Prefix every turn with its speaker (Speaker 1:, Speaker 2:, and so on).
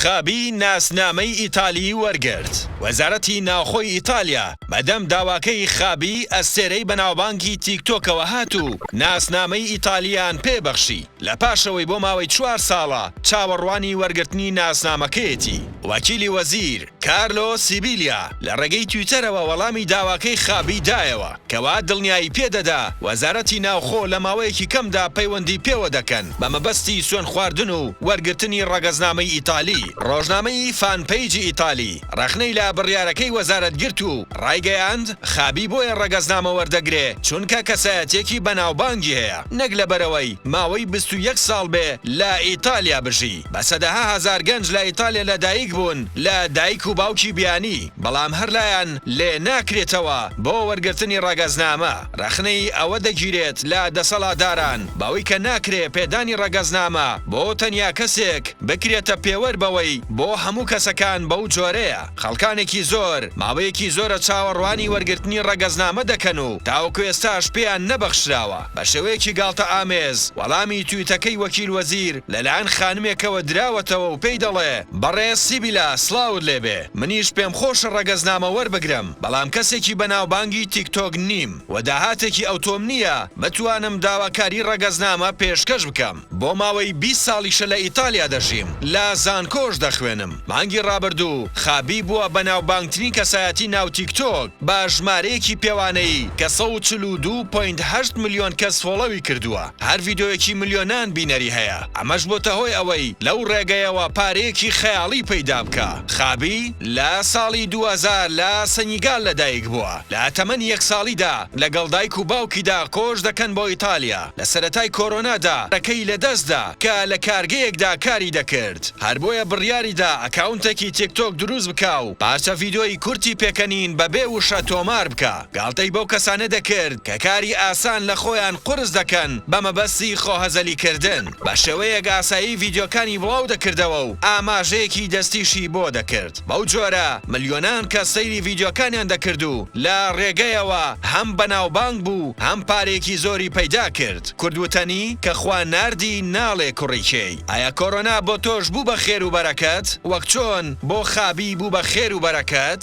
Speaker 1: خابی ناسنامەی ئیتالیی وەرگرت. وەزارەتی ناوخۆی ئیتالیا بەدەم داواکەی خابی ئەستێرەی بەناوبانگی تیکتۆکەوە هات و ناسنامەی ئیتالییان پێ بەخشی لە پاشەوەی بۆ ماوەی چوار ساڵە چاوەڕوانی وەرگرتنی ناسنامەکەیەتی. وەکیلی وەزیر، کارلۆ سیبیلیا، لە ڕێگەی تویتەرەوە وەڵامی داواکەی خابی دایەوە، کەوا دڵنیایی پێ دەدا وەزارەتی ناوخۆ لە ماوەیەکی کەمدا پەیوەندی پێوە دەکەن بە مەبەستی سوێندخواردن و وەرگرتنی ڕەگەزنامەی ئیتالی. ڕۆژنامەی فان پەیجی ئیتالی ڕەخنەی لە بڕیارەکەی وەزارەت گرت و ڕایگەیاند، خابی بۆیە ڕەگەزنامە وەردەگرێ چونکە کەسایەتیەکی بەناوبانگی هەیە نەک لەبەرئەوەی ماوەی 21 ساڵ بێ لە ئیتالیا بژی. بە سەدەها هەزار گەنج لە ئیتالیا لەدایک بوون لە دایک و باوکی بیانی، بەڵام هەر لایان لێ ناکرێتەوە بۆ وەرگرتنی ڕەگەزنامە. ڕەخنەی ئەوە دەگیرێت لە دەسەڵاتداران بەوەی کە ناکرێ پێدانی ڕەگەزنامە بۆ تەنیا کەسێک بکرێتە پێوەر بەوەی بۆ هەموو کەسەکان بەو جۆرەیە. خەڵکانێکی زۆر ماوەیەکی زۆرە چاوەڕوانی وەرگرتنی ڕەگەزنامە دەکەن و تاوەکو ئێستاش پێیان نەبەخشراوە. بە شێوەیەکی گاڵتەئامێز وەڵامی تویتەکەی وەکیل وەزیر لەلایەن خانمێکەوە دراوەتەوە و پێی دەڵێ، بەڕێز سیبیلا سڵاوت لێبێ، منیش پێمخۆشە ڕەگەزنامە وەربگرم، بەڵام کەسێکی بەناوبانگی تیکتۆک نیم و داهاتێکی ئەوتۆم نییە بتوانم داواکاری ڕەگەزنامە پێشکەش بکەم. بۆ ماوەی 20 ساڵیشە لە ئیتالیا دەژیم، لە زانکۆش دەخوێنم. مانگی ڕابردوو خابی بووە بەناوبانگترین کەسایەتی ناو تیکتۆک بە ژمارەیەکی پێوانەیی کە 142.8 ملیۆن کەس follow ی کردووە، هەر ڤیدیۆیەکی ملیۆنان بینەری هەیە، ئەمەش بۆتە هۆی ئەوەی لەو ڕێگەیەوە پارەیەکی خەیاڵی پەیدا بکا. خابی لە ساڵی 2000 لە سەنیگال لەدایک بووە، لە تەمەنی یەک ساڵیدا لەگەڵ دایک و باوکیدا کۆچ دەکەن بۆ ئیتالیا، لە سەرەتای کۆرۆنادا کارەکەی لەدەستدا کە لە کارگەیەکدا کاری دەکرد، هەر بۆیە بڕیاریدا ئەکاونتێکی تیکتۆک دروست بکا و پارچە ڤیدیۆی کورتی پێکەنین بەبێ وشە تۆمار بکا، گاڵتەی بەو کەسانە دەکرد کە کاری ئاسان لە خۆیان قورس دەکەن بە مەبەستی خۆهەزەلیکردن، بە شێوەیەک ئاسایی ڤیدیۆکانی بڵاو دەکردەوە و ئاماژەیەکی دەستیشی بۆ دەکرد. بەو جۆرە ملیۆنان کەس سەیری ڤیدیۆکانیان دەکرد و لە ڕێگەیەوە هەم بەناوبانگ بوو هەم پارەیەکی زۆری پەیدا کرد. کورد وتەنی کە خوا ناردی ناڵێ کوڕی کێی. ئایا کۆرۆنا بۆ تۆش بوو بە خێر و بەرەکەت وەک چۆن بۆ خابی بوو بە خێر و بەرەکەت؟